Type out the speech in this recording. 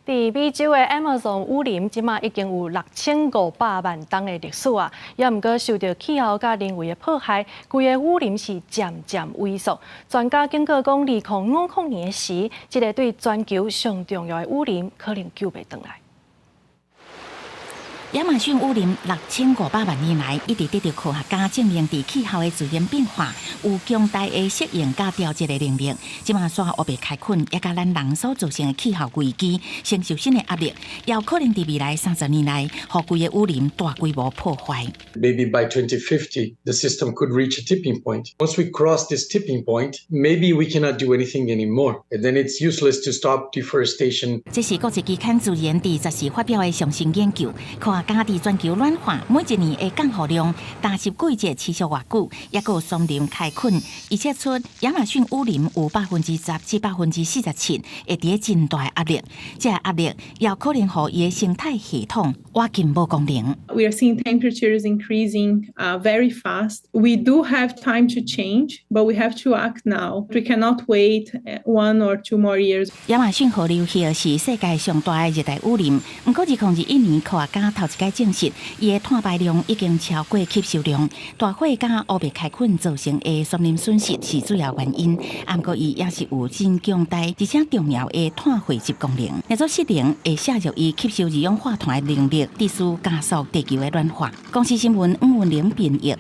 佇美洲的 Amazon 雨林，這馬已經有6500萬冬的歷史啊，也毋過受著氣候佮人為的破壞，規個雨林是漸漸萎縮。專家警告講，2050年的時，這个對全球上重要的雨林可能救袂轉來。亞馬遜雨林6500萬年來一直得著科學家證明，佇氣候的自然變化有強大的適應佮調節的能力。這馬煞烏白開墾，也佮咱人所造成的氣候危機，承受新的壓力，也有可能佇未來30年內，予規个雨林大規模破壞。 Maybe by 2050, the system could reach a tipping point. Once we cross this tipping point, maybe we cannot do anything anymore, and then it's useless to stop deforestation. 這是國際期刊《自然》佇14發表的上新研究，科學家佇全球暖化每一年的降雨量、乾濕季節持續偌久，抑閣有松林開墾，預測出亞馬遜雨林有10%至47%會佇咧真大的壓力。這个壓力也有可能予伊的生態系統瓦解無功能。 We are seeing temperatures increasing very fast. We do have time to change, but we have to act now. We cannot wait 1 or 2 more years. 亞馬遜河流域是世界上大的熱帶雨林，毋過2021年科學家頭一擺證實，伊的碳排量已經超過吸收量。大火佮烏白開墾造成的森林損失是主要原因，毋過伊也是有真強大而且重要的碳匯集功能。若做失靈會削弱伊吸收二氧化碳的能力，致使加速地球的暖化。公視新聞黃文玲編譯。